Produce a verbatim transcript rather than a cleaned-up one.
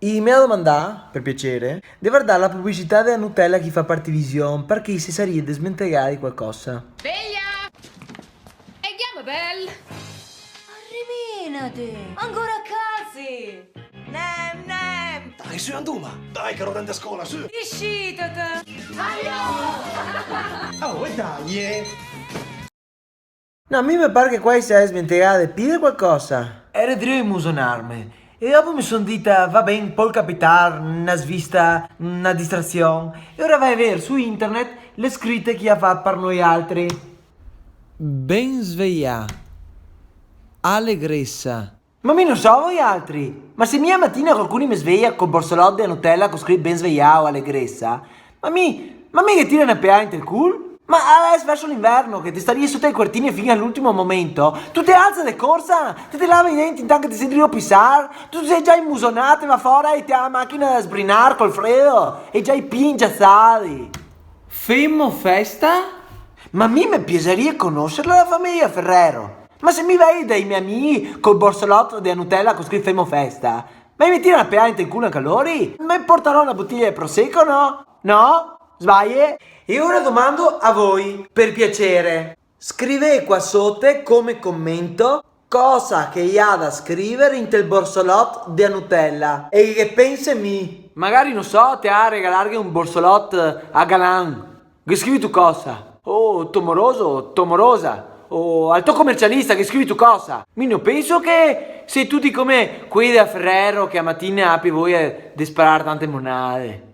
I me ga domandà, par piaser, de vardar la publicità dea Nutella che i fa par television, parché i se saria desmentegà de qualcosa. Sveglia! E chiama Bel! Arriminate! Ancora a casi! Nem, nem! Dai, su, anduma! Dai, che ora andemo a scola, su! Iscitete! Oh, e dai, eh! No, mi me par che qua i se ga desmentegà de pi de qualcosa. Ero drio imusonarme. E dopo me son dita, va ben, pol capitar, na svista, na distrasion. E ora vae a ver su internet le scrite che i ga fat par noialtri. Ben sveià. Alegresa. Ma mi no so voialtri. Ma se mi a matina qualcun me sveia col borsolot de Nutella co scrit ben sveià o alegresa, ma mi, ma mi ghe tiro na peà inte el cul? Ma adeso verso l'inverno, che te staria soto ai quartini fin a l'ultimo momento, tu te alza de corsa, te te lava i denti intanto che te si drio pisar, tu te si za imusonà, te va fora e te ga la machina da sbrinar col fredo, e za i pii ingiasai. Femo festa? Ma mi me piasaria conoserla la fameja Ferrero. Ma se mi vago dai me amii col borsolot de Nutella co scrit femo festa, ma i me tira na peà inte el cul anca lori? Me portarò na botiglia de prosecco, no? No? Sbalie? E ora domando a voi, par piaser, scrivè qua soto come comento cosa che i ga da scriver inte el borsolot de Nutella e che ghe pense mi. Magari, no so, te ga da regalarghe un borsolot a Galan. Ghe scrivito cosa? O to moroso, to morosa. O al to comercialista, ghe scrivito cosa? Mi no penso che sè tuti come quei dea Ferrero che a matina i ga pi voia de sparar tante monade.